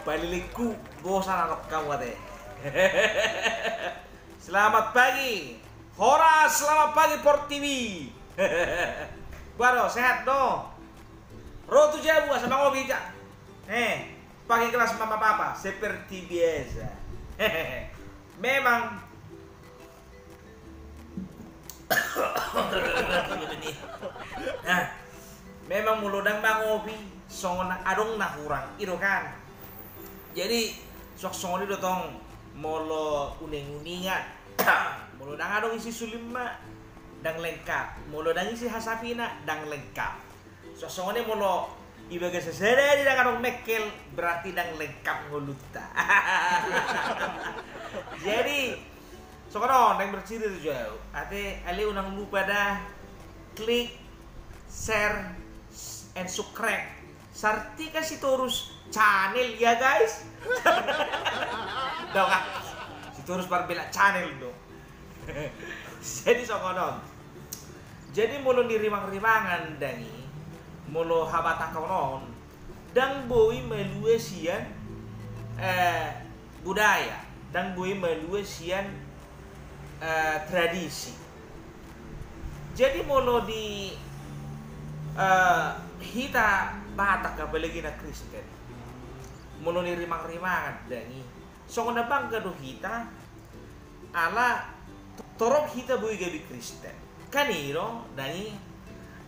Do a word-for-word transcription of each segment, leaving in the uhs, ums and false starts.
Palilingku bosan anok kamu ate. Selamat pagi. Horas, selamat pagi Portibi. Boha do, sehat do? Ro tu jabu asa mangopi ja. Eh, pakai gelas mama papa seperti biasa. Memang Nah, memang molo ndang mangopi songon adong na hurang i do kan. Jadi suang songon i do tong molo uning-uningan. Molo ndang adong isi sulimma ndang lengkap, molo ndang isi hasapina ndang lengkap. Suang songon i molo di bagasan sadari ndang adong mengkel, berarti ndang lengkap ngolunta. Jadi songon on, ndang bercerita tu jau. Ate ale unang lupa da klik share and subscribe. Sartika Sitorus channel ya guys. Dong ah. Sitorus Parbela channel do. Jadi songon on. Jadi molo ni rimang-rimangan ndang i, molo habatakon on ndang boi malua sian eh, budaya, ndang boi malua sian eh, tradisi. Jadi molo di eh, hita Batak apalagi na Kristen, molo ni rimang-rimangan ndang i, songon na bangga do hita ala torop hita boi gabe Kristen. Kan i do ndang i.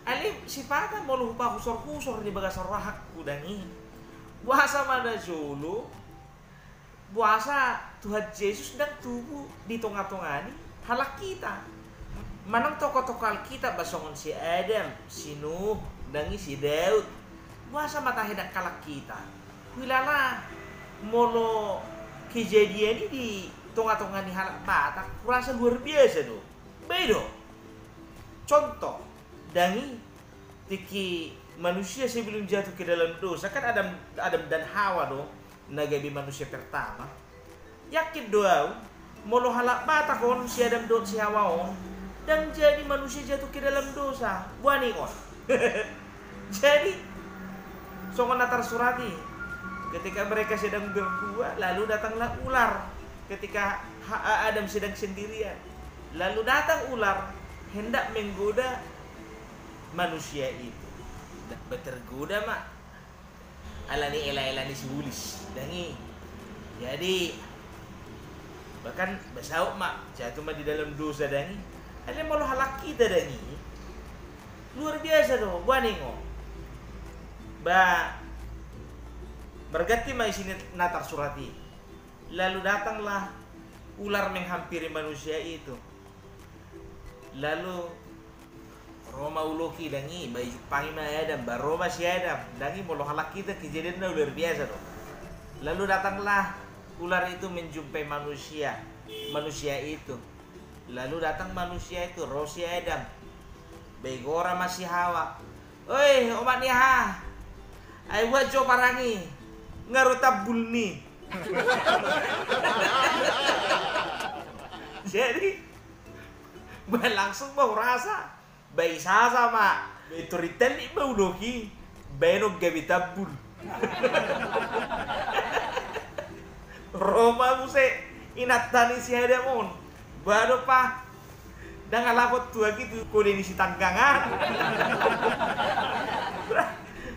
Ale sipata molo hupahusor-husor di bagasan rohangku ndang i, boasa ma na jolo, boasa Tuhan Jesus ndang tubu di tonga-tonga ni halak hita. Manang tokoh-tokoh Alkitab ba songon si Adam, si Nuh, ndang i si Daud, boasa ma tahe ndang halak hita. Huilala molo kejadian i di tonga-tonga ni halak Batak hurasa luar biasa do. Ba i do contoh, ndang i, tingki manusia sebelum jatuh ke dalam dosa kan Adam, Adam dan Hawa do na gabe manusia pertama. Yakin do au molo halak Batak on, si Adam dohot si Hawa on, ndang jadi manusia jatuh ke dalam dosa. Boha ni on. Jadi songon na tarsurat i, ketika mereka sedang berdua lalu datanglah ular. Ketika Ha- Adam sedang sendirian lalu datang ular hendak menggoda manusia itu. Ndang ba tergoda ma ala ni ela-ela ni si Ulis ndang i. Jadi bahkan ba saut ma jatuh ma di dalam dosa ndang i. Ale molo halak hita ndang i luar biasa do. Boha ni on. Ba marganti ma isi ni na tarsurat i. Lalu datanglah ular menghampiri manusia itu. Lalu ro ma uloki ndang i, ba dijumpangi ma Adam, ba ro ma si Adam. Ndang i molo halak hita kejadianna luar biasa do. Lalu datanglah ular itu menjumpai manusia, manusia itu. Lalu datang manusia itu, ro si Adam. Ba digora ma si Hawa. Oi omak ni aha, ai buat jo parang i, nga ro tambul ni. Jadi ba langsung ma hurasa, ba isasa ma, ba torintelli ma uloki, baenon gabe tambul. Ro ma muse inanta ni si Adam on. Ba dope ndang alapon tuak i tu kode ni sitanggangan.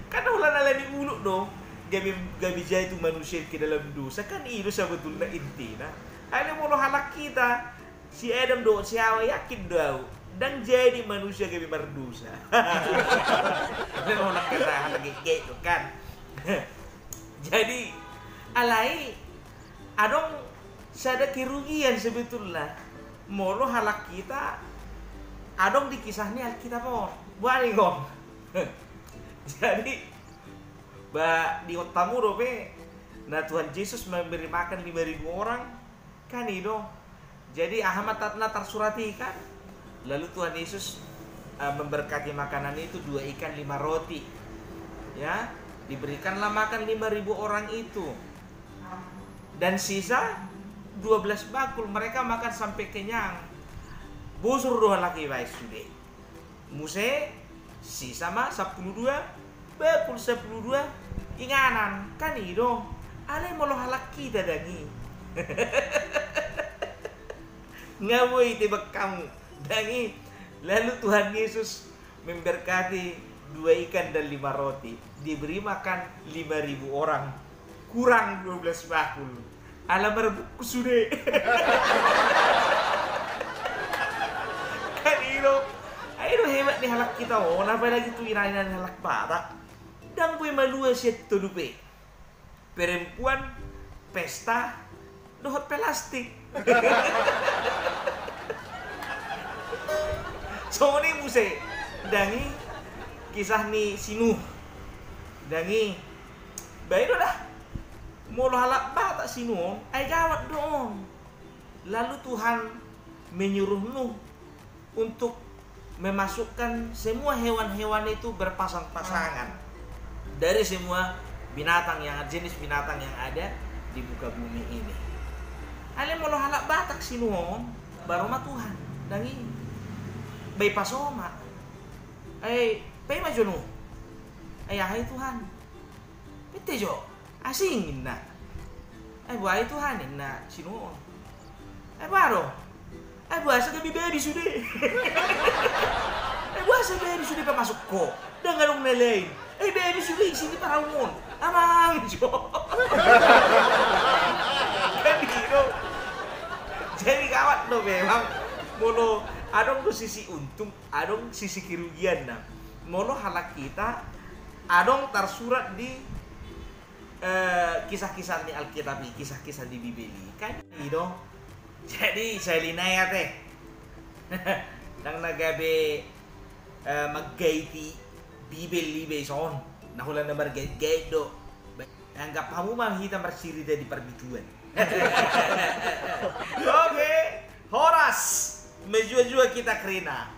Kan holan ala ni ulok do gabe, gabe jatuh manusia ke dalam dosa. Kan i do sabotulna intina. Ale molo halak hita, si Adam dohot si Hawa, yakin do au ndang jadi manusia gabe mardosa. Memang na kata hata gege do kan. Jadi alai adong sada kerugian sebetulna molo halak hita adong di kisah ni Alkitab on. Boha ni on. Jadi ba di otakmu dope na Tuhan Jesus memberi makan lima ribu orang. Kan i do. Jadi aha ma na tarsurat i kan. Lalu Tuhan Yesus eh, memberkati makanan itu, dua ikan lima roti. Ya, diberikanlah makan lima ribu orang itu. Dan sisa dua belas bakul, mereka makan sampai kenyang. Bosur do halak i baen sude. Muse Sisa ma sampulu dua, bakul sampulu dua, inganan, kan i do. Alai molo halak hita dang i. Nga boi tebak hamu, dang i. Lalu Tuhan Yesus memberkati dua ikan dan lima roti, diberi makan lima ribu orang, kurang dua belas bakul. Ala marbungkus sude. Kan i do. Ai do hebat ni halak hita on, apalagi tu ina-ina ni halak Batak. Dang boi malua sian tolu pe. Perempuan, pesta, dohot pelastik. Songon i muse, dang i, kisah ni si Nuh. Dang i, baen do da. Molo halak Batak si Nuh on, ai gawat do on. Lalu Tuhan menyuruh Nuh untuk memasukkan semua hewan-hewan itu berpasang-pasangan dari semua binatang yang, jenis binatang yang ada di muka bumi ini. Alai molo halak Batak si Nuh on, baru ma Tuhan, dang i. Bai paso ma. Ai, pe ma jo Nuh. Ai aha i Tuhan? Pete jo. Asing inna. Ai boha i Tuhan inna si Nuh on. Ai boha do? Ai boasa gabe babi sude? Ai boasa babi sude pamasuk ho? Dang adong na lain. Ai babi sude isi ni parau on. Amang jo. Kan i do. Jadi gawat do memang. Molo adong do sisi untung, adong sisi kerugianna. Molo halak hita adong tarsurat di eh, kisah-kisah ni Alkitab i, kisah-kisah di Bibel i. Kan i do. Jadi, sahali nai ate. Dang na gabe, eh, manggaiti Bibel i be ison. Na holan na margait-gait do. Anggap hamu ma hita marcarita di parbituan. Oke, horas. Menjua-jua kita kerina.